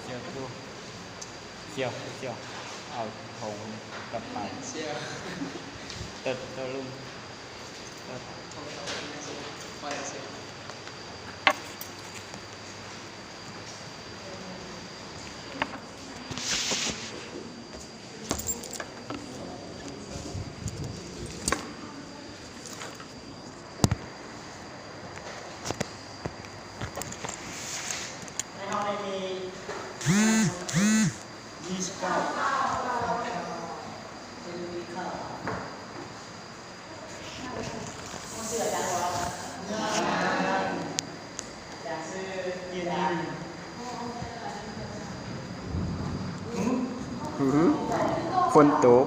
ສຽວ ສຽວ ສຽວ ເອົາຖົງກັບໄປ ສຽວ ເຕີດ ເຕີດລຸງ ເຕີດ. ໃນຫ້ອງນີ້ມີຍີ່ສິບເກົ້າ ຊື່ອາຈານບໍ່? ອາຈານຊື່ ຍິນດີ. ຝນຕົກ.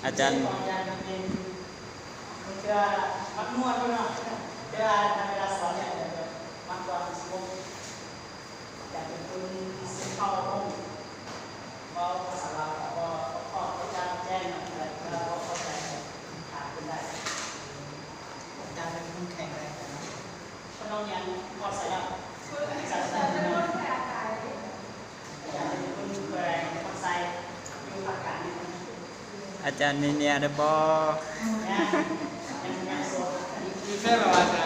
ອາຈານ ມັກມ່ວນຢູ່ເນາະ ແຕ່ວ່າເວລາສອນນີ້ມັກກວ່າສະຫງົບ. ຢາກເປັນຄົນເຊົາຫ້ອງ ເວົ້າພາສາລາວກໍບໍ່ຄ່ອຍຈະແຈ້ງນຳ ແລະ ເວົ້າເຂົ້າໃຈ ຖາມເພິ່ນໄດ້. ອາຈານເປັນຄົນແຂງແຮງເນາະ. ເພິ່ນເວົ້າຫຍັງ ເວົ້າໃສ່ລາວ. ອາຈານເປັນຄົນແຂງ ຄົນໃສ່ ຢູ່ພາກກາງນີ້. ອາຈານມີເມຍແລ້ວບໍ່? ຍັງ ຍັງ ຍັງໂສດ. ມີແຟນແລ້ວບໍ່ອາຈາ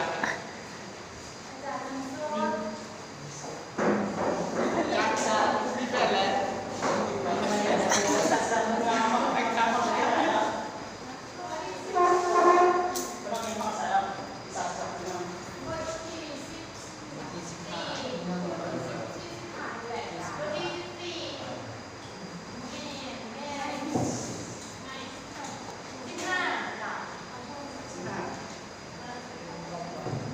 ນ?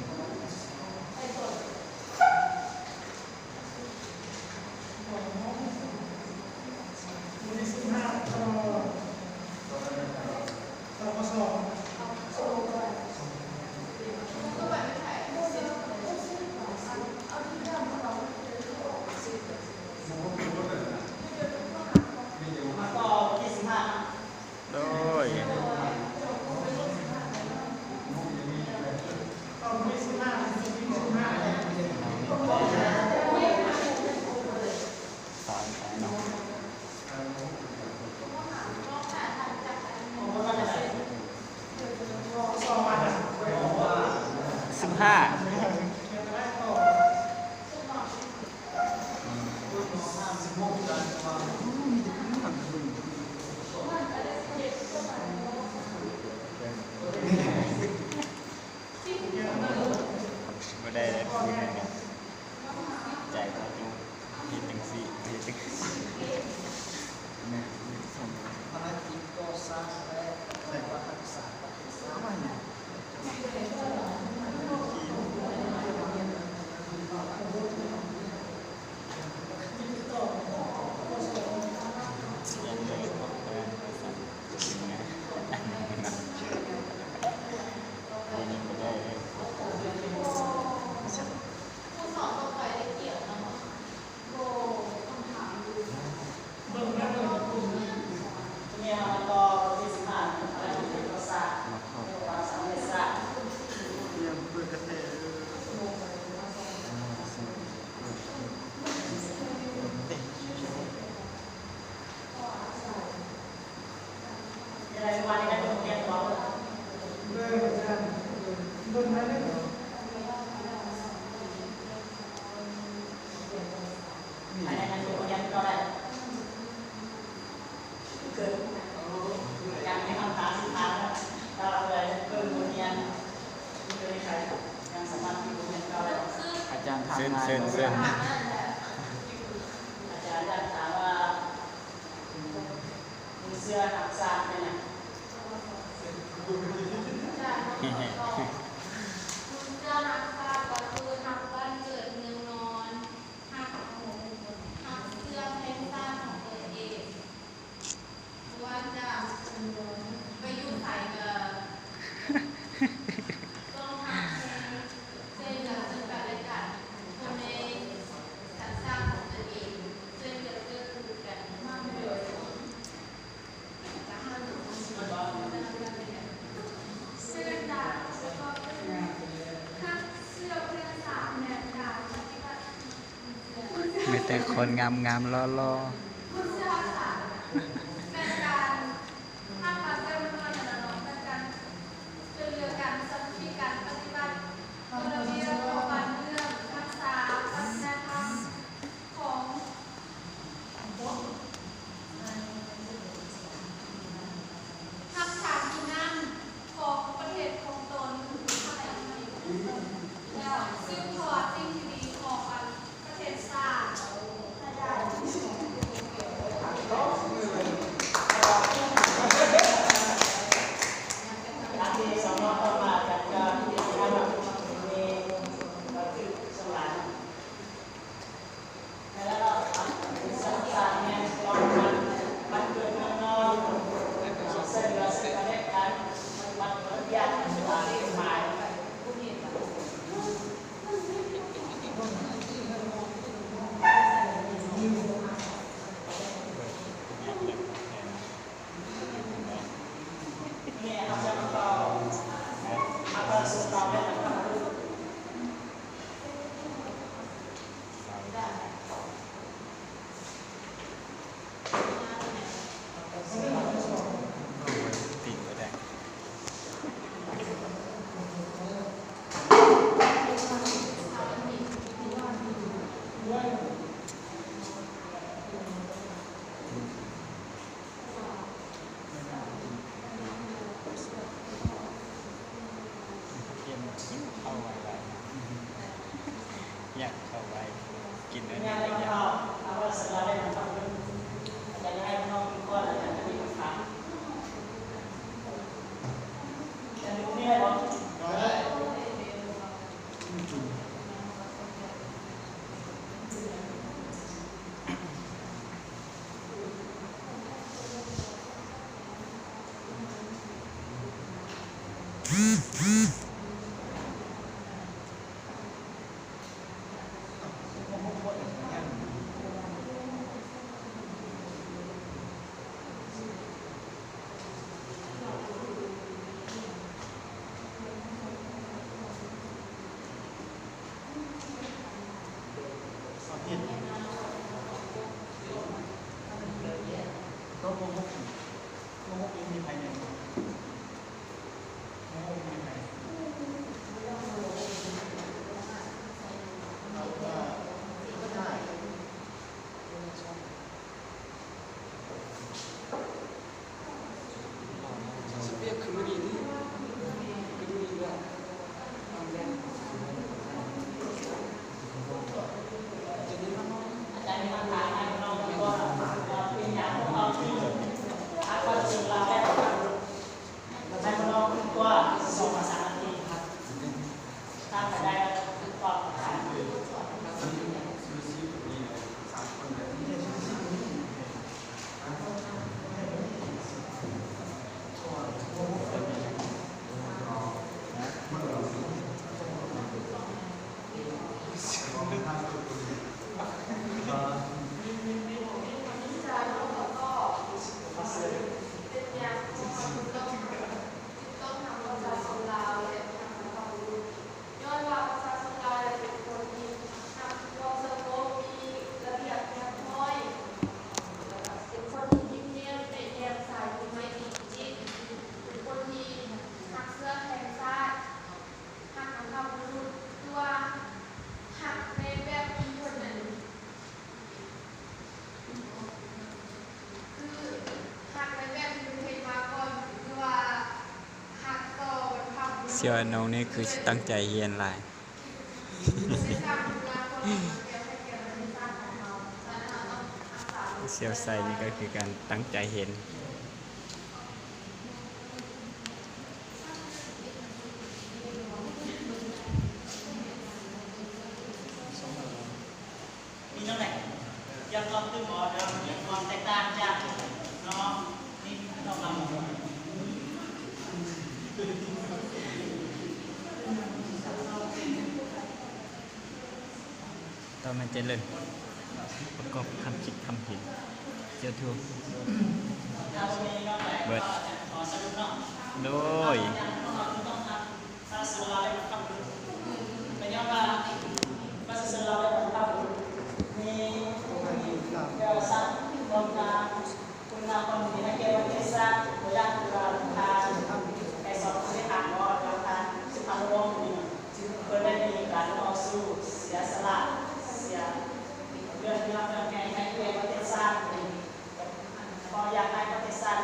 ອາຈານຖາມ ເຊີນ ເຊີນ ເຊີນ ອາຈານຢາກຖາມວ່າ ຜູ້ເຊື່ອຮັກຊາດແມ່ນຫຍັງ? ຜູ້ເຊື່ອຮັກຊາດກໍຄືຮັກບ້ານເກີດເມືອງນອນ, ຮັກ ຮັກເຊື້ອແພງຊາດຂອງຕົນເອງ. ບໍ່ວ່າຈະໄປຢູ່ໃສກໍຕ້ອງຮັກແພງ, ຊ່ວຍເຫຼືອເຊິ່ງກັນແລະກັນ, ຄົນໃນສັນຊາດຂອງຕົນເອງ, ຊ່ວຍເຫຼືອເກື້ອກູນກັນ. ມີແຕ່ຄົນງາມໆ ຫຼໍ່ໆ. ຂອງຮັກສາທີ່ນຳຂອງປະເທດຂອງຕົນ ແລ້ວສືບທອດສິ່ງທີ່ດີຂອງອັນປະເທດຊາດໃຫ້ໄດ້. ໂຕະ ໂຕະ ໂຕະ ມີໃຜແດ່? ໂຕະ ມີໃຜ? ສ່ວນນ້ອງນີ້ຄືຊິຕັ້ງໃຈຮຽນຫຼາຍ. ສ່ຽວໄຊນີ້ກໍຄືການຕັ້ງໃຈຮຽນ. ມີແນວໃດ ຢາກຕອບຕື່ມບໍ່ ຫຼືມີຄວາມແຕກຕ່າງຈາກນ້ອງນີ້ ນ້ອງລຳ? ຕໍ່ມາຈະເລີ່ມປະກອບຄຳຄິດຄຳເຫັນ. ເຈົ້າທູ ເບີດ ໂດຍ ປະຊາຊົນລາວໄດ້ບັນພະບຸລຸດ ກໍຍ້ອນວ່າປະຊາຊົນລາວໄດ້ບັນພະບຸລຸດມີຄຸນນະ ຄຸນນະ ຄວາມດີໃຫ້ແກ່ປະເທດຊາດ ຕົວຢ່າງຄືວ່າທ່ານໄກສອນ ພູລິພັນ ເນາະ ແລ້ວທ່ານສຸພານຸວົງ ເພິ່ນໄດ້ມີການຕໍ່ສູ້ເສຍສະຫຼະ ເສຍເລືອດເນື້ອເມືອແຮງໃຫ້ແກ່ປະເທດຊາດ. ເພາະຢາກໃຫ້ປະເທດຊາດ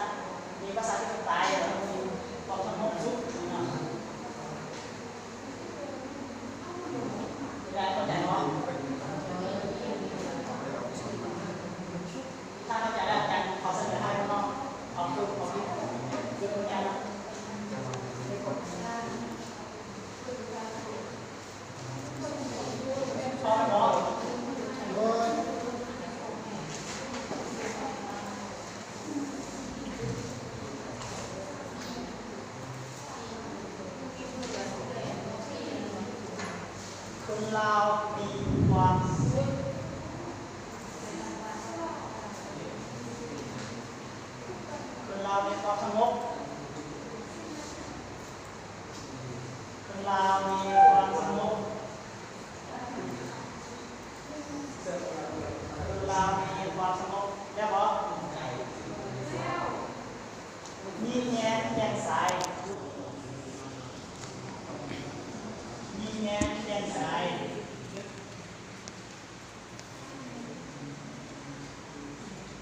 ມີປະຊາທິປະໄຕ ແລ້ວກໍມີຄວາມສະຫງົບສຸກເນາະ. ໄດ້ເຂົ້າໃຈບໍ່? ຖ້າເຂົ້າໃຈແລ້ວ ອາຈານຂໍສະເໜີໃຫ້ເນາະ ຂອບຄຸນ ຂອບຄຸນ ຍົກມືໃຫ້ເນາະ. ຄົນລາວມີຄວາມ ຄົນລາວມີຄວາມສະຫງົບ. ຄົນລາວມີຄວາມສະຫງົບ. ຄົນລາວມີຄວາມສະຫງົບ ແມ່ນບໍ່? ຍິ້ມແຍ້ມແຈ່ມໃສ. ຍິ້ມແຍ້ມແຈ່ມໃສ.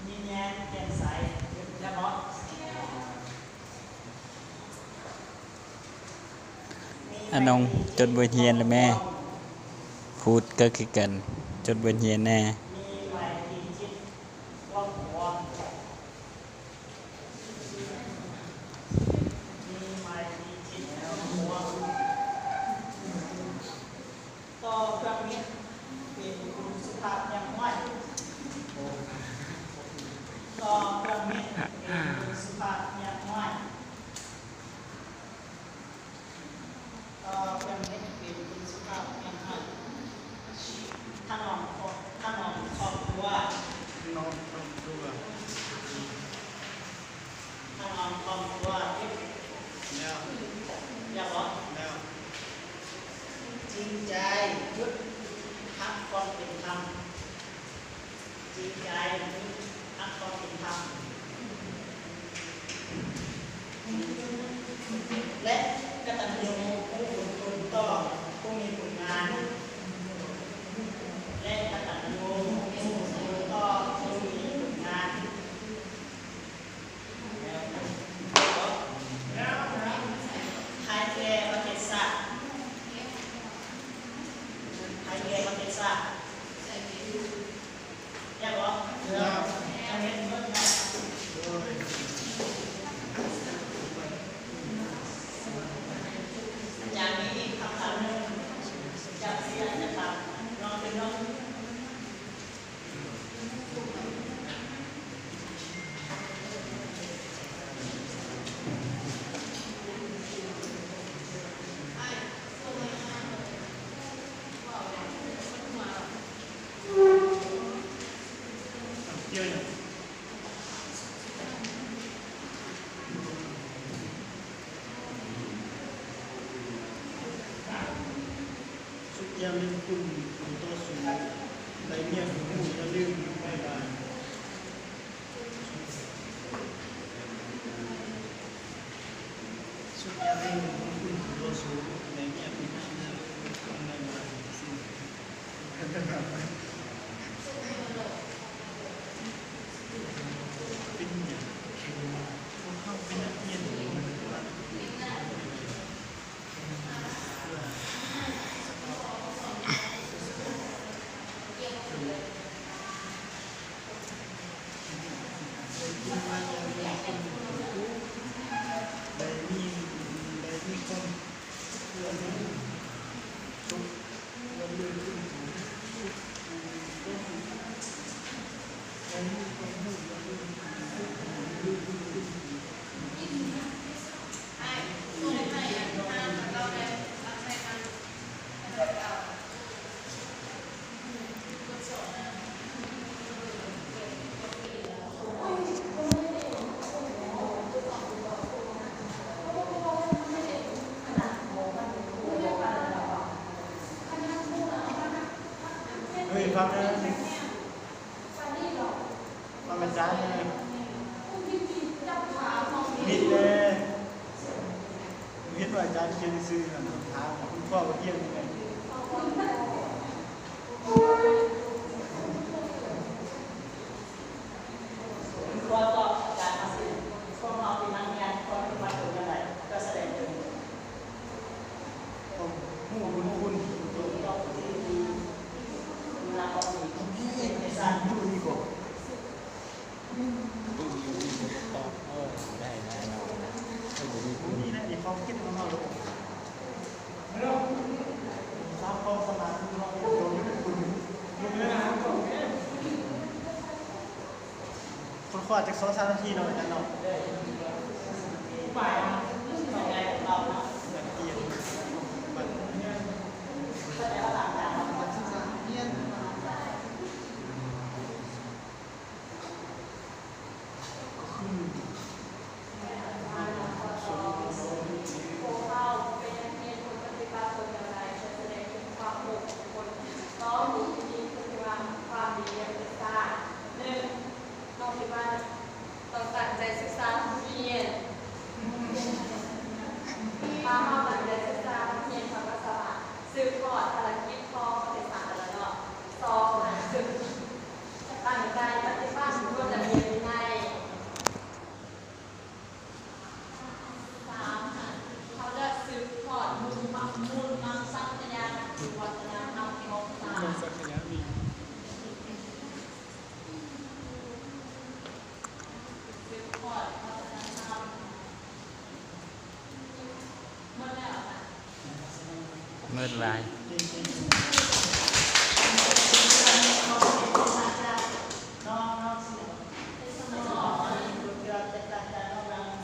ຍິ້ມແຍ້ມແຈ່ມໃສ ແມ່ນບໍ່? ອາ ນ້ອງຈົດບົດຮຽນແລ້ວແມ່. ພູດກໍຄືກັນ ຈົດບົດຮຽນແດ່. ມີໄມຕີຈິດກວ້າງຂວາງ. ມີໄມຕີຈິດກວ້າງຂວາງ. ຕໍ່ເຄື່ອງມິດເປັນຄຸນສຸພາບຮຽບຮ້ອຍ. ຕໍ່ເຄື່ອງມິດເປັນຄຸນສຸພາບຮຽບຮ້ອຍ. ຕໍ່ເຄື່ອງມິດເປັນຄຸນສຸພາບຮຽບຮ້ອຍ. ຖະໜອມຄອບ ຖະໜອມຄອບຄົວ. ຖະໜອມຄອບຄົວ. ຖະໜອມຄອບຄົວ. ແລ້ວ ແລ້ວບໍ່? ແລ້ວ. ຈິງໃຈ ຢຸດ ຮັກຄວາມເປັນທຳ. ຈິງໃຈ ຮັກຄວາມເປັນທຳ ແລະ ກະຕັນຍູຮູ້ບຸນຄຸນຕໍ່ຜູ້ມີຄຸນງານ ແລະ ກະຕັນຍູຮູ້ບຸນຄຸນຕໍ່ຜູ້ມີຄຸນງານ. ໃຫ້ແກ່ປະເທດຊາດ. ໃຫ້ແກ່ປະເທດຊາດ. ແລ້ວບໍ່? ແລ້ວ. ຈະເຮັດເບິ່ງເນາະ. ອາຈານມີອີກຄຳຖາມໜຶ່ງ ຈາກທີ່ອາຈານຖາມນ້ອງເພິ່ນເນາະ. ສຸກຢ່າລືມຄຸນຜູ້ຕໍ່ສູ້ ໄດ້ເມຍຜູ້ຮູ້ຢ່າລືມ ບາຍບາຍ. ສຸກຢ່າລືມບຸນຄຸນຜູ້ຕໍ່ສູ້ ໄດ້ເມຍຜູ້ຮູ້ຢ່າລືມ ບາຍບາຍ. ເປັນຫຍັງຄືວ່າພວກເຮົາເປັນນັກຮຽນທີ່ມີຄຸນນະພາບ? ຟັງແດ່ ຟັງອາຈານແດ່ ມິດແດ່ ເຫັນວ່າອາຈານຂຽນໜັງສືຫັ້ນ ຖາມຄຸນພໍ່ວ່າຂຽນຈັ່ງໃດ. ຄວນຕອບການຕັດສິນ ພວກເຮົາເປັນນັກຮຽນຄວນປະຕິບັດຕົນຢ່າງໃດເພື່ອສະແດງຕົນ? ຮູ້ບຸນຄຸນ ເວລາອອກເອກະສານຢູ່ນີ້ກໍ ຄົນຂວາຈັກສອງສາມນາທີເນາະ ອາຈານເນາະ. ຕ້ອງຕັ້ງໃຈສຶກສາຮຽນ. ຖ້າເຮົາຕັ້ງໃຈສຶກສາຮຽນ ເຮົາກໍສາມາດສືບທອດພາລະກິດຂອງປະເທດຊາດໄດ້ແລ້ວເນາະ. ສອງ ໃຫ້ເຮົາຕັ້ງໃຈປະຕິບັດກົດລະບຽບວິໄນ. ສາມ ເຮົາຈະສືບທອດມູນມັງ ມູນມັງສັກຍານ ຄືວັດທະນະທຳຂອງຊາດ. ໝົດແລ້ວ ໝົດລາຍ.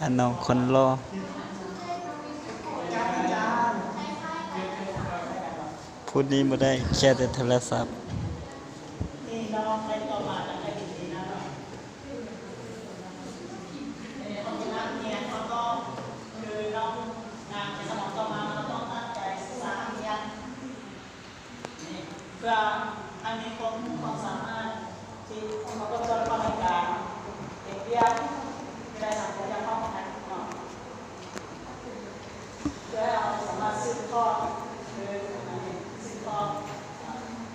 ອັນນ້ອງຄົນຫຼໍ່ ຜູ້ນີ້ບໍ່ໄດ້ ແຄ່ແຕ່ໂທລະສັບ. ເພື່ອໃຫ້ມີຄວາມຮູ້ຄວາມສາມາດທີ່ປະກອບສ່ວນເຂົ້າໃນການເຮັດວຽກ ໃນສັງຄົມຢ່າງເຂົ້າໃນເນາະ. ເພື່ອໃຫ້ເຮົາສາມາດສືບທອດ ຫຼື ສືບທອດ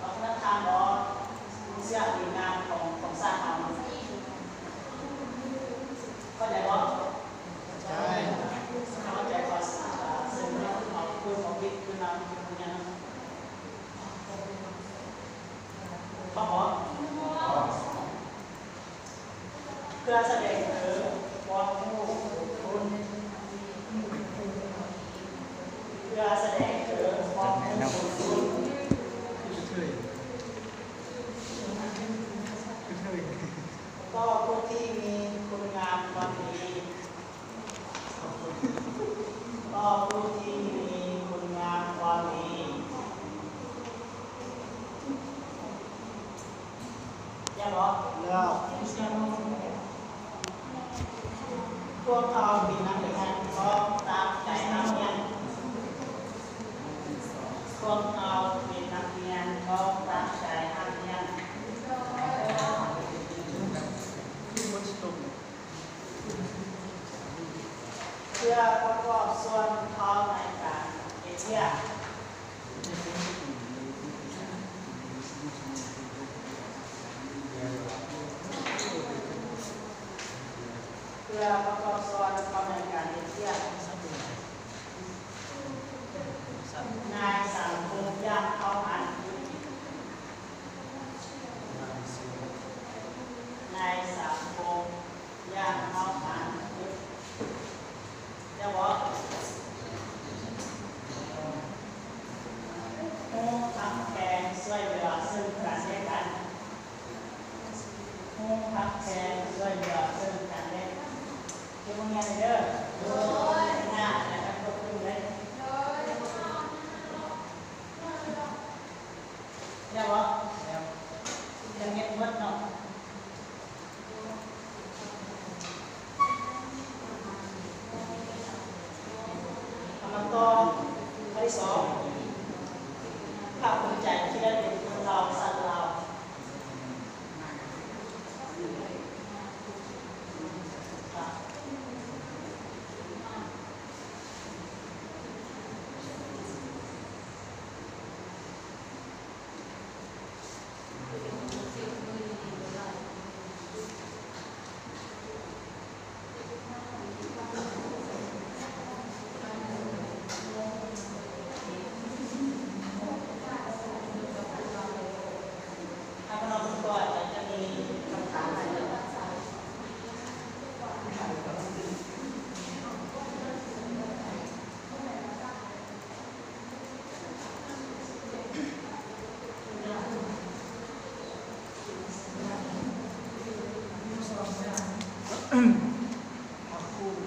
ວັດທະນະທຳ ຫຼື ເຊື້ອຫາງານຂອງ ຂອງຊາດເຮົາ. ເຂົ້າໃຈບໍ່? ເຂົ້າໃຈ. ເຂົ້າໃຈ ຂໍເຊີນເອົາເຄື່ອງຂອງວິດຄືນຳ ເຂົ້າໃຈບໍ່? ເພື່ອສະແດງເຖິງຄວາມຮູ້ບຸນຄຸນ ເພື່ອສະແດງເຖິງຄວາມຮູ້ບຸນຄຸນ ຕໍ່ຜູ້ທີ່ມີຄຸນງາມຄວາມດີ. ຕໍ່ຜູ້ທີ່ມີຄຸນງາມຄວາມດີ. ແລ້ວບໍ່? ແລ້ວ. ພວກເຮົາເປັນນັກຮຽນ ຕ້ອງຕັ້ງໃຈຮັກຮຽນ. ພວກເຮົາເປັນນັກຮຽນ ຕ້ອງຕັ້ງໃຈຮັກຮຽນ. ເພື່ອປະກອບສ່ວນເຂົ້າໃນການເຮັດວຽກ. ເພື່ອປະກອບສ່ວນເຂົ້າໃນການເຮັດວຽກ. ໃນສັງຄົມຢ່າງເທົ່າທັນ. ໃນສັງຄົມຢ່າງເທົ່າທັນ. ແລ້ວບໍ່? ຮູ້ຮັກແພງຊ່ວຍເຫຼືອເຊິ່ງກັນແລະກັນ. ຮູ້ຮັກແພງຊ່ວຍເຫຼືອເຊິ່ງກັນແລະກັນ. ເກັບໂຮງຮຽນເດີ. ໂດຍ. ໜ້າແລະກັນຄົບຄຸນເລີຍ. ໂດຍ. ແລ້ວບໍ່? ແລ້ວ. ຈະເຮັດໝົດເນາະ. ເຮົາມາຕໍ່ຂໍ້ທີສອງ. ພາກພູມໃຈທີ່ໄດ້ເປັນຄົນລາວ ສັນລາວ.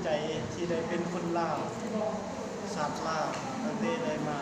ໃຈທີ່ໄດ້ເປັນຄົນລາວ, ຊາດລາວ ຕັ້ງແຕ່ໃດມາ.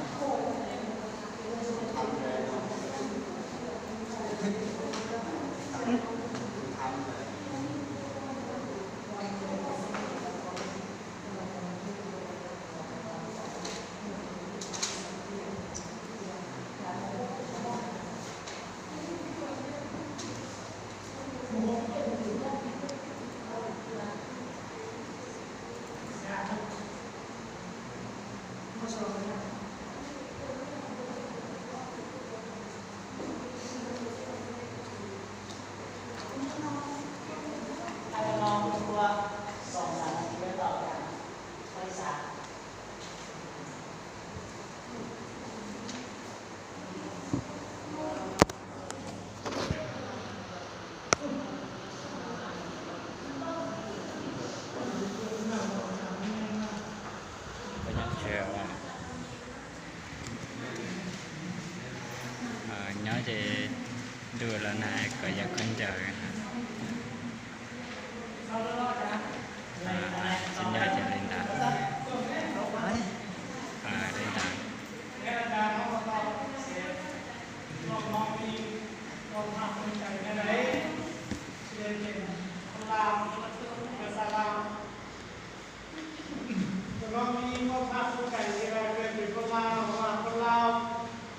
ນ້ອງມີຄວາມພາກພູມໃຈທີ່ວ່າເກີດເປັນຄົນລາວ, ເພາະວ່າຄົນລາວ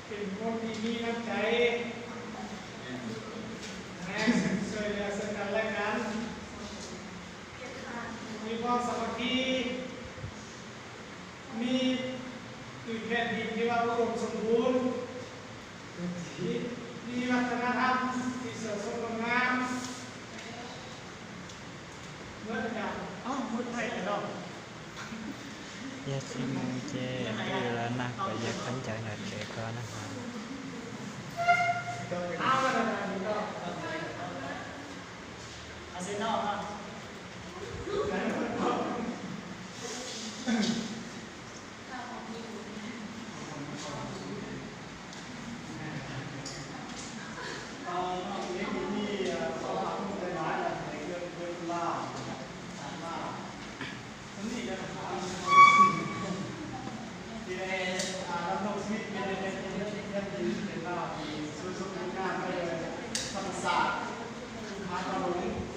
ເປັນຄົນທີ່ມີນ້ຳໃຈ ແລະ ຊ່ວຍເຫຼືອເຊິ່ງກັນແລະກັນ, ມີຄວາມສາມັກຄີ, ມີພື້ນແຜ່ນດິນທີ່ວ່າອຸດົມສົມບູນ. ມີວັດທະນະທຳທີ່ສວຍສົດງົດງາມ. ເໝິດແລ້ວ. ອ້າວ ໝົດໄທແລ້ວເນາະ. ຢ່າຊິມຸງແຈ ດື້ລະນະ ກໍຢ່າຂັນໃຈນະ ແຂກກໍນະ.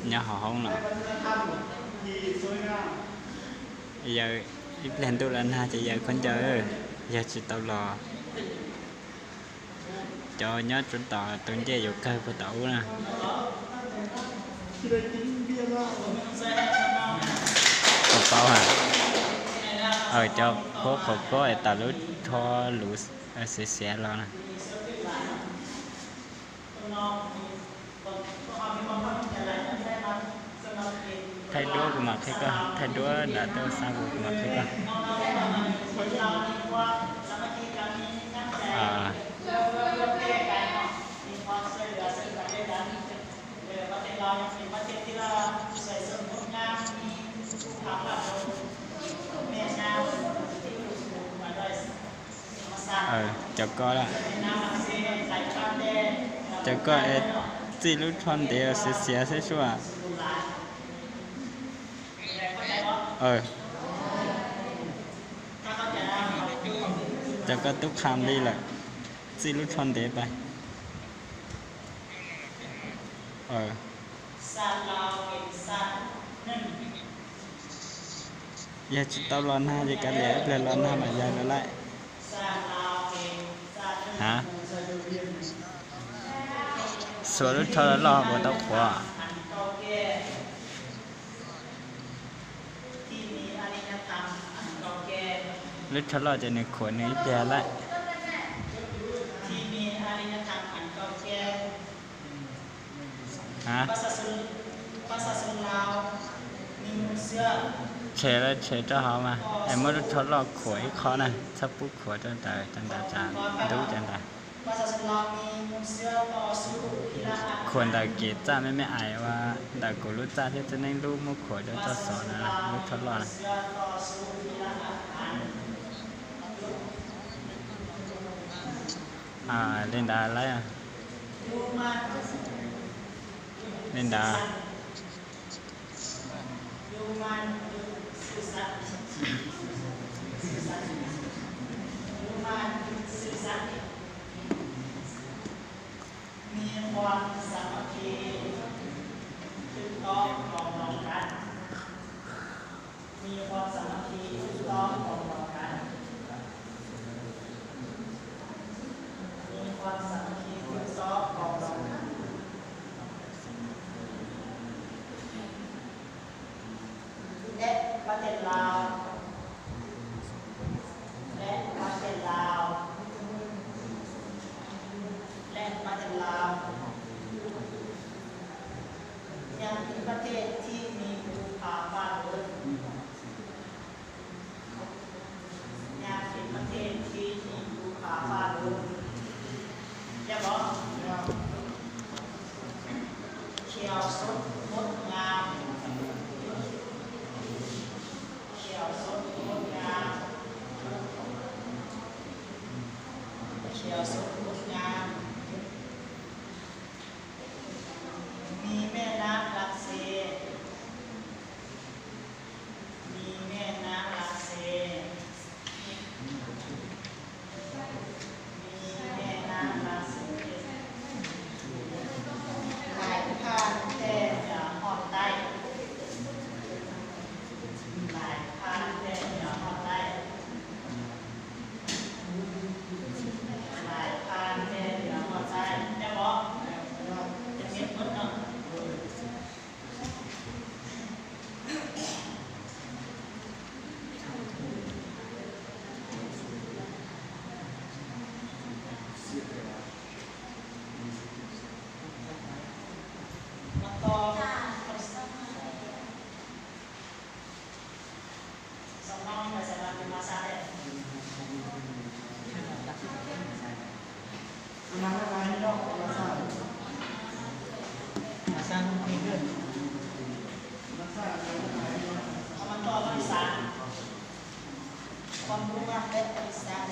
Nhà họ không nè. Giờ ít lên tôi là na chỉ giờ con chờ. Giờ chỉ tao lo. Cho nhớ chúng ta tuần dê vô cơ của tao nè. Có tao hả? Ờ, cho có, có, có, tao lũ cho lũ, ờ, xé xé lo nè. Thái Đũa cũng mặc thế cơ, Thái Đũa đã tôi sang cũng mặc thế cơ. À. ເອີ ເຈົ້າກໍລະ ເຈົ້າກໍເອັດ ຈີລຸທອນເດ ເສຍໆ ເສຍຊົ່ວ ເອີ ເຈົ້າກໍຕຸກຄາມລີລະ ຈີລຸທອນເດໄປ. ເອີ ຢ່າຊິເຕົ້າລ້ອນໜ້າ ຢ່າກະແລະເພື່ອລ້ອນໜ້າມາຢ່າລະລາຍ. ຮະ? ສວນລຸດທໍລະລໍບໍ່ຕ້ອງຂົວ. ລຸດທໍລະລໍຈະໜຶ່ງຂົວໜຶ່ງແຈລະ. ຮະ? ປະຊາຊົນ ປະຊາຊົນລາວມີມູນເຊື້ອ ແຊລະແຊເຈົ້າເຮົາມາ ແອມມາລຸດທໍລະລໍຂົວອີກຂໍ້ນະ ຊະປຸກຂົວຈັ່ງໃດ ຈັ່ງໃດຈານ ດຸຈັ່ງໃດ. ປະຊາຊົນລາວມີມູນເຊື້ອຕໍ່ສູ້ພິລະອາຄານ ຄວນດາເກຈ້າແມ່ນແມ່ອາຍວ່າ ດາໂກລຸຈ້າເຮັດຈັ່ງໃດລູກໝູ່ຂົວເຈົ້າສອນນະ ລຸດທໍລະລໍນະ. ອ່າ ລິນດາໄລອະ ລິນດາ. ຄວາມສາມັກຄີ ຝຶກຊ້ອມ ປອງດອງກັນ. ມີຄວາມສາມັກຄີ ຝຶກຊ້ອມ ປອງດອງກັນ ແລະ ປະເທດລາວ ແລະ ປະເທດລາວ ແລະ ປະເທດລາວ ຍັງເປັນປະເທດທີ່ມີພູຜາຟ້າເລີດ. ຍາກເປັນປະເທດທີ່ມີພູຜາຟ້າເລີດ ແມ່ນບໍ່? ຂຽວສົດງົດງາມ ຂຽວສົດງົດງາມ ຂຽວສົດງົດງາມ ມີແມ່ນ້ຳຫຼັກເຊ ມີແມ່ນ້ຳລາເຊ ມີແມ່ນ້ຳລາເຊ ໄຫຼຜ່ານແຕ່ເໜືອຮອດໃຕ້ ໄຫຼຜ່ານແຕ່ເໜືອຮອດໃຕ້ ໄຫຼຜ່ານແຕ່ເໜືອຮອດໃຕ້ ແມ່ນບໍ່? ຈະເຮັດໝົດເນາະ. ມາຕໍ່ ສອງນ້ອງໄປໃສລະ? ມາຊາແທ້. ມາຊາ ມາຊາ ເອົາມາຕໍ່ມາຊາ ຄວາມຮູ້ມາແຕ່ມາຊາ.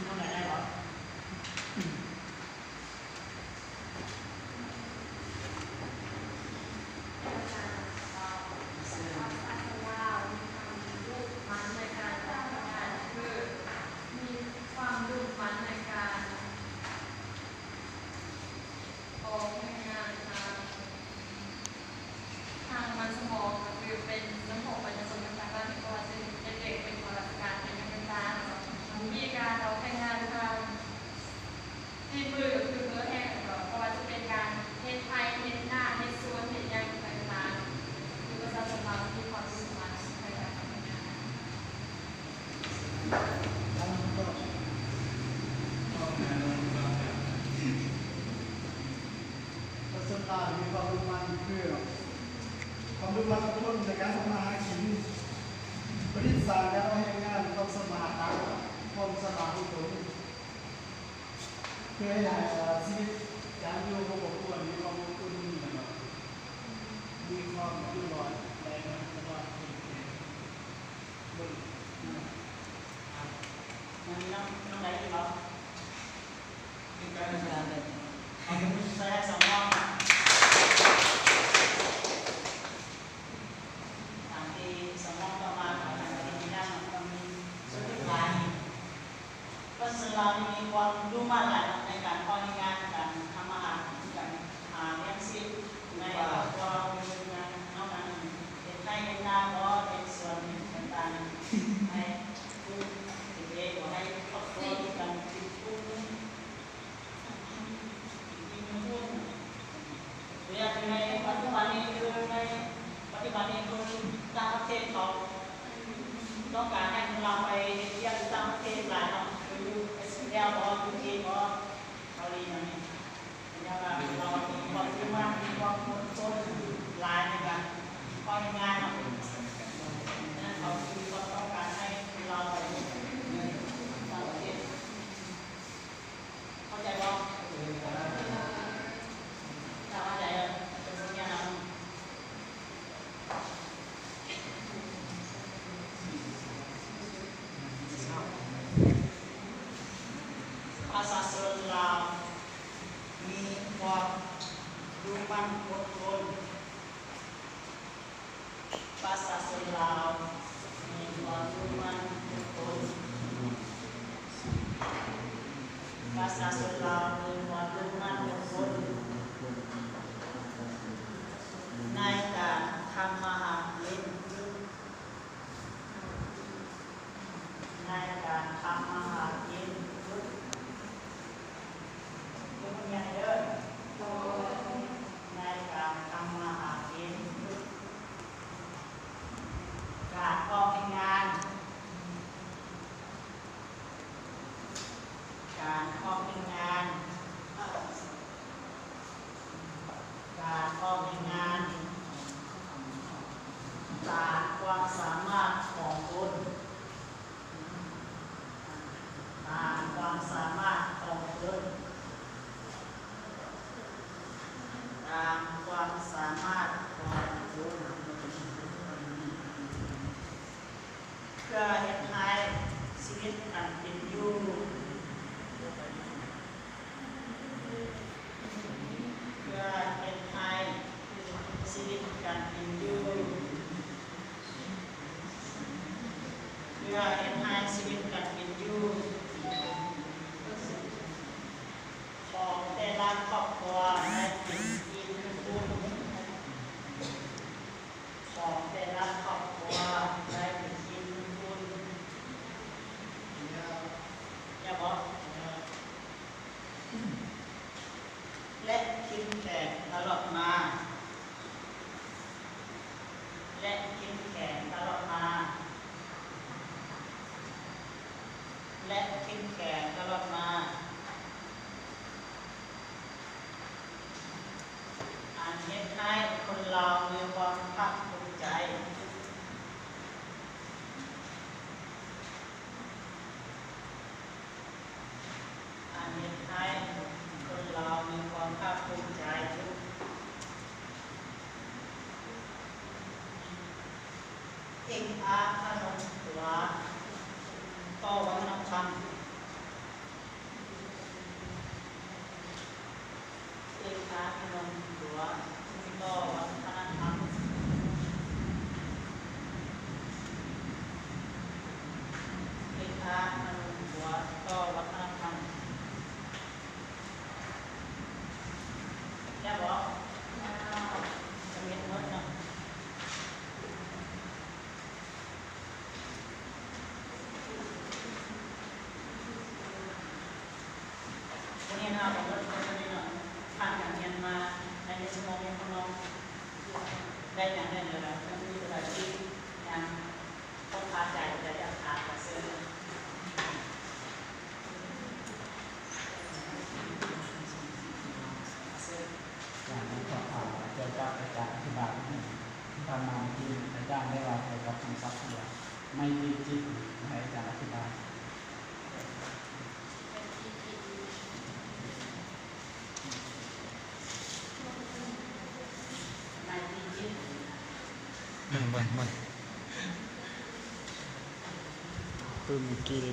ເຮົາໄດ້ບໍ່? ມີຄວາມດຸໝັ່ນໃນການອອກແຮງງານທາງ ທາງມັນສະໝອງ ກໍຄືເປັນສະໂພກປະຊາຊົນຕ່າງໆ ບໍ່ວ່າຈະເປັນເດັກໆ ເປັນຂ້າລາຊະການ ເປັນຫຍັງກໍຕາມ ມີການອອກແຮງງານທາງ ເຮັດມື ກໍຄືເໝີແຮງ ກໍບໍ່ວ່າຈະເປັນການເຮັດໄຮ່ ເຮັດນາ ເຮັດສວນ ເຮັດຫຍັງຕ່າງໆ ຄືປະຊາຊົນລາວມີຄວາມສາມາດໃນການທຳງານ. ປະຊາຊົນລາວມີຄວາມມຸ່ງໝັ້ນ ຄືຄວາມມຸ່ງໝັ້ນອົດທົນໃນການທຳມາຫາກິນ, ປະດິດສ້າງການອອກແຮງງານ, ຄວາມສາມາດ, ຄວາມສາມາດຂອງຕົນ. ເພື່ອເຮັດໃຫ້ຊີວິດການຢູ່ຂອງຄອບຄົວນີ້ມີຄວາມອົບອຸ່ນ ແລະ ມີຄວາມຢູ່ລອດ ແລະ ມີຄວາມເຂັ້ມແຂງ. ເບິ່ງ ຍັງມີນ້ອງ ນ້ອງໃດອີກບໍ່? ມີການໃຊ້ສະໝອງ ຕາມທີ່ສະໝອງຕໍ່ມາ ກໍຍັງມີ ຍັງມີສ່ວນຫຼາຍ. ປະຊາຊົນລາວນີ້ມີຄວາມດຸໝັ່ນຫຼາຍເນາະ ໃນການເພາະແຮງງານ ການທຳມາຫາກິນ ການຫາລ້ຽງຊີບໃນຄອບຄົວ ເຮັດນາ ເຮັດໄຮ່ເຮັດນາບໍ ເຮັດສວນຕ່າງໆ ໃຫ້ລູກກິນເອງ ໃຫ້ຄອບຄົວກິນກັນກິນປຸງ ກິນປຸງ. ຕົວຢ່າງໃນປັດຈຸບັນນີ້ ຄືໃນປັດຈຸບັນນີ້ ຄືຕ່າງປະເທດເຂົາ ຕ້ອງການໃຫ້ຄົນລາວໄປເຮັດວຽກຢູ່ຕ່າງປະເທດຫຼາຍເນາະ ຄືຢູ່ອິສຣາແອລບໍ ຢູ່ຈີນບໍ ເກົາຫຼີຫຍັງນີ້ ເພາະວ່າລາວມີຄວາມເຊື່ອໝັ້ນ ມີຄວາມອົດທົນຫຼາຍໃນການເພາະແຮງງານເນາະ. ສະນັ້ນເຂົາຈຶ່ງຕ້ອງການໃຫ້ຄົນລາວໄປຢູ່ຕ່າງປະເທດ. ເຂົ້າໃຈບໍ່? ຖ້າເຂົ້າໃຈແລ້ວ ເປັນບົດຮຽນນຳ. ປະຊາຊົນລາວມີຄວາມດຸໝັ່ນອົດທົນ. ປະຊາຊົນລາວມີຄວາມດຸໝັ່ນອົດທົນ. ປະຊາຊົນລາວມີຄວາມດຸໝັ່ນອົດທົນ ໃນການທຳມາຫາກິນ. ໃນການທຳມາຫາກິນ ໃນການທຳມາຫາກິນ ການອອກແຮງງານ ການອອກແຮງງານ ການອອກແຮງງານຕາມຄວາມສາມາດຂອງຕົນ ຕາມຄວາມສາມາດຂອງຕົນ ຕາມຄວາມສາມາດຂອງຕົນ ເພື່ອເຮັດໃຫ້ຊີວິດການເປັນຢູ່ ເພື່ອເຮັດໃຫ້ຊີວິດການເປັນຢູ່ ເພື່ອເຮັດໃຫ້ຊີວິດການເປັນຢູ່ຂອງແຕ່ລະຄອບຄົວໄດ້ເປັນທີ່ເປັນຄຸນ ຂອງແຕ່ລະຄອບຄົວໄດ້ເປັນທີ່ເປັນຄຸນ ແລະ ເຂັ້ມແຂງຕະຫຼອດມາ ແລະ ເຂັ້ມແຂງຕະຫຼອດມາ ແລະ ເຂັ້ມແຂງຕະຫຼອດມາ. ອັນເຮັດໃຫ້ຄົນລາວມີຄວາມພາກພູມໃຈ ອັນເຮັດໃຫ້ຄົນລາວມີຄວາມພາກພູມໃຈ. ເອກອັດຕະນຳຕົວຕໍ່ວັດທະນະທຳ. ຢ່າງນັ້ນແຫຼະ ມັນມີຫຼາຍສິ່ງຢ່າງຄົງຄາໃຈ ແຕ່ຢາກຖາມ ກໍເຊີນ. ການສອບຖາມກ່ຽວກັບອາຈານອະທິບາຍທີ່ຜ່ານມານີ້ ອາຈານໄດ້ເວົ້າກ່ຽວກັບຄຳສັບທີ່ວ່າ ໄມຕີຈິດ ໃຫ້ອາຈານອະທິບາຍ. ເບິ່ງ ເບິ່ງ ເບິ່ງ ປຶ້ມກີ້ໄດ້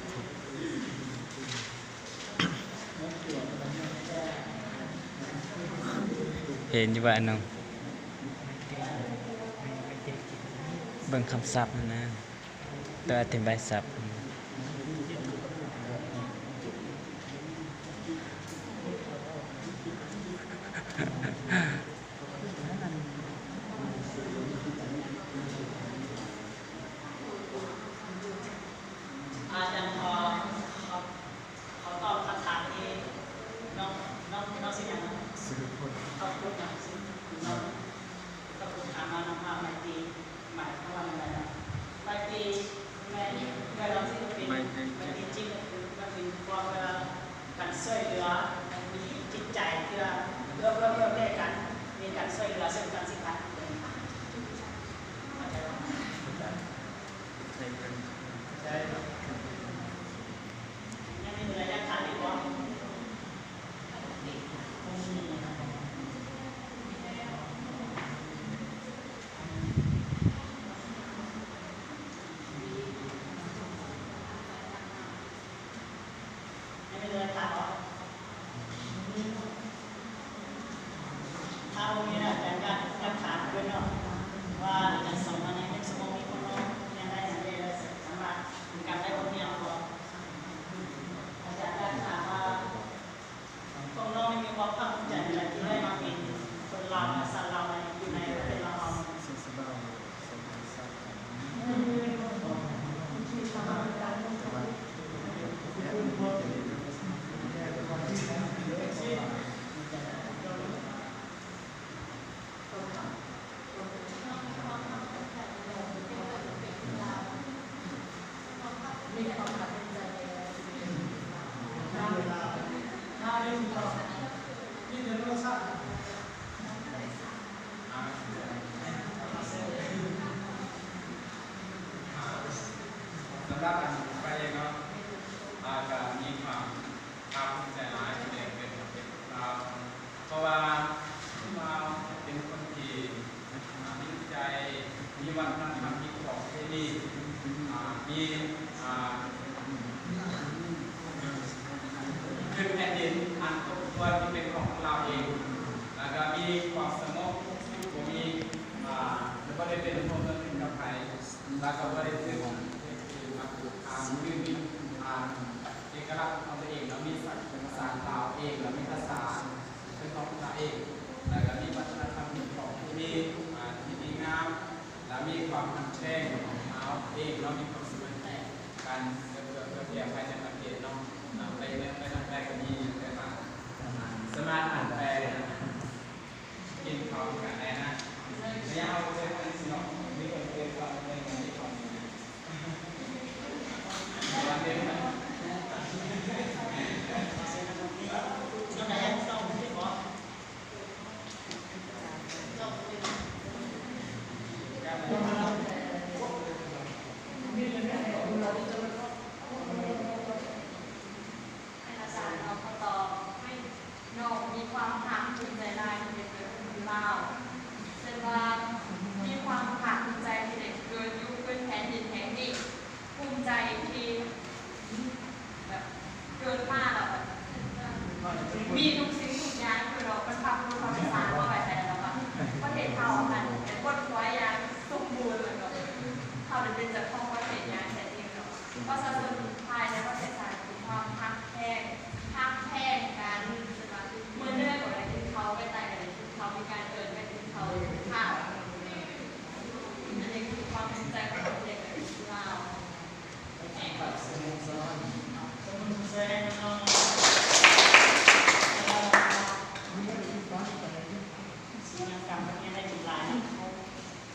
ເຫັນຢູ່ວ່າອັນໜຶ່ງ ເບິ່ງຄຳສັບຫັ້ນນະ. ໂດຍອະທິບາຍສັບ. ອາຈານ ຂໍ ຂໍຕອບຄຳຖາມທີ່ນ້ອງ ນ້ອງ ນ້ອງຊື່ຫຍັງ? ສຸລະພົນ. ຂອບຄຸນນະ ນ້ອງ ຂອບຄຸນ. ຖາມວ່ານ້ອງວ່າໄມຕີ ໝາຍຄວາມວ່າຈັ່ງໃດນະ? ໄມຕີແມ່ນ ເວລາທີ່ເປັນໄມຕີຈິດ ກໍຄືມັນເປັນຄວາມ ເອີ ການຊ່ວຍເຫຼືອ ມີຈິດໃຈທີ່ວ່າເອື້ອເຟື້ອເອື້ອແຜ່ກັນ ມີການຊ່ວຍເຫຼືອເຊິ່ງກັນ ເຊິ່ງກັນ. ເຂົ້າໃຈບໍ່? ເຂົ້າໃຈ. ຍັງມີຜູ້ໃດຢາກຖາມອີກບໍ່? ຍັງມີຜູ້ໃດຖາມບໍ່? ຖ້າບໍ່ມີແລ້ວ ອາຈານຢາກ ຢາກຖາມເພິ່ນເນາະ ວ່າອາຈານສອນມາໃນໜຶ່ງຊົ່ວໂມງນີ້ ພວກນ້ອງຮຽນໄດ້ຫຍັງແດ່ ແລະ ສາມາດເປັນການໄດ້ບົດຮຽນບໍ່? ອາຈານຢາກຖາມວ່າ ພວກນ້ອງມີຄວາມພາກພູມໃຈແນວໃດ ທີ່ໄດ້ມາເປັນຄົນລາວ ຊາວລາວ ໃນ ຢູ່ໃນປະເທດລາວເຮົາ? ສຳລັບອັນຂ້ອຍເອງເນາະ ອາ ກະມີຄວາມພາກພູມໃຈຫຼາຍທີ່ໄດ້ເກີດມາເປັນຄົນລາວ ເພາະວ່າຄົນລາວເປັນຄົນທີ່ ອ່າ ມີນ້ຳໃຈ ມີວັດທະນະທຳ ມີປະເພນີ ອ່າ ມີ ອ່າ ພື້ນແຜ່ນດິນອັນຄົບຖ້ວນທີ່ເປັນຂອງພວກລາວເອງ ແລ້ວກໍມີຄວາມສະຫງົບສຸກ ບໍ່ມີ ອ່າ ບໍ່ໄດ້ເປັນພົວເມືອງຂຶ້ນກັບໃຜ ແລ້ວກໍບໍ່ໄດ້ຖືກ ອ່າ ມີ ອ່າ ເອກະລັກຂອງຕົວເອງ ແລ້ວມີສັດເປັນພາສາລາວເອງ ແລ້ວມີພາສາ ເປັນຂອງພວກເຮົາເອງ ແລ້ວກໍມີວັດທະນະທຳທີ່ມີ ອ່າ ທີ່ດີງາມ ແລ້ວມີຄວາມຮັກແພງຂອງເຮົາເອງເນາະ ມີຄວາມສະໝັກໃຈກັນ ເພື່ອ ເພື່ອ ເພື່ອແຜ່ໄປໃນປະເທດເນາະ ອ່າ ໄປເມືອງ ໄປທາງໃດກໍມີ ແຕ່ວ່າ ອ່າ ສາມາດອັນໄປກິນເຂົ້ານຳກັນໄດ້ນະ ໄລຍະເຮົາເຈີກັນຊິເນາະ ມີຄົນເປັນຄວາມເປັນຄົນທີ່ເຂົ້າໃນ ໃຫ້ອາຈານເນາະ ເຂົາຕອບໃຫ້ ນ້ອງມີຄວາມພາກພູມໃຈຫຼາຍທີ່ໄດ້ເກີດເປັນຄົນລາວ ເຊັ່ນວ່າ ມີຄວາມພາກພູມໃຈທີ່ໄດ້ເກີດຢູ່ພື້ນແຜ່ນດິນແຫ່ງນີ້ ພູມໃຈທີ່ແບບເກີດມາແລ້ວແບບ ມີທຸກສິ່ງທຸກຢ່າງ ຄືວ່າບັນພະບຸລຸດເຮົາໄດ້ສ້າງມາໄວ້ໃຫ້ແລ້ວ ແລ້ວກໍປະເທດເຮົາຫັ້ນໄດ້ຄົ້ນຄວ້າຢ່າງສົມບູນ ແລ້ວກໍເຮົາໄດ້ເປັນເຈົ້າຂອງປະເທດຢ່າງແທ້ຈິງເນາະ. ປະຊາຊົນພາຍໃນປະເທດຊາດມີຄວາມຮັກແພງ ຮັກແພງກັນ ຄືວ່າເມືອເໜືອກໍໄດ້ກິນເຂົ້າ ໄປໃຕ້ກໍໄດ້ກິນເຂົ້າ ມີການເອີ້ນໄປກິນເຂົ້າ ກິນເຂົ້າ ອັນນີ້ຄືຄວາມພູມໃຈຂອງປະເທດລາວ. ສະໝຸດສາຄອນ ສະໝຸດສາຄອນ ເນາະ ສະໝຸດສາຄອນ ເນາະ.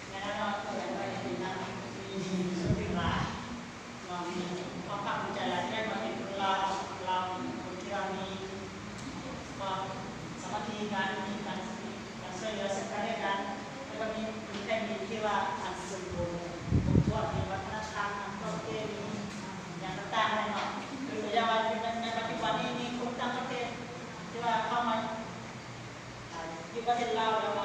ປະເທດລາວເນາະ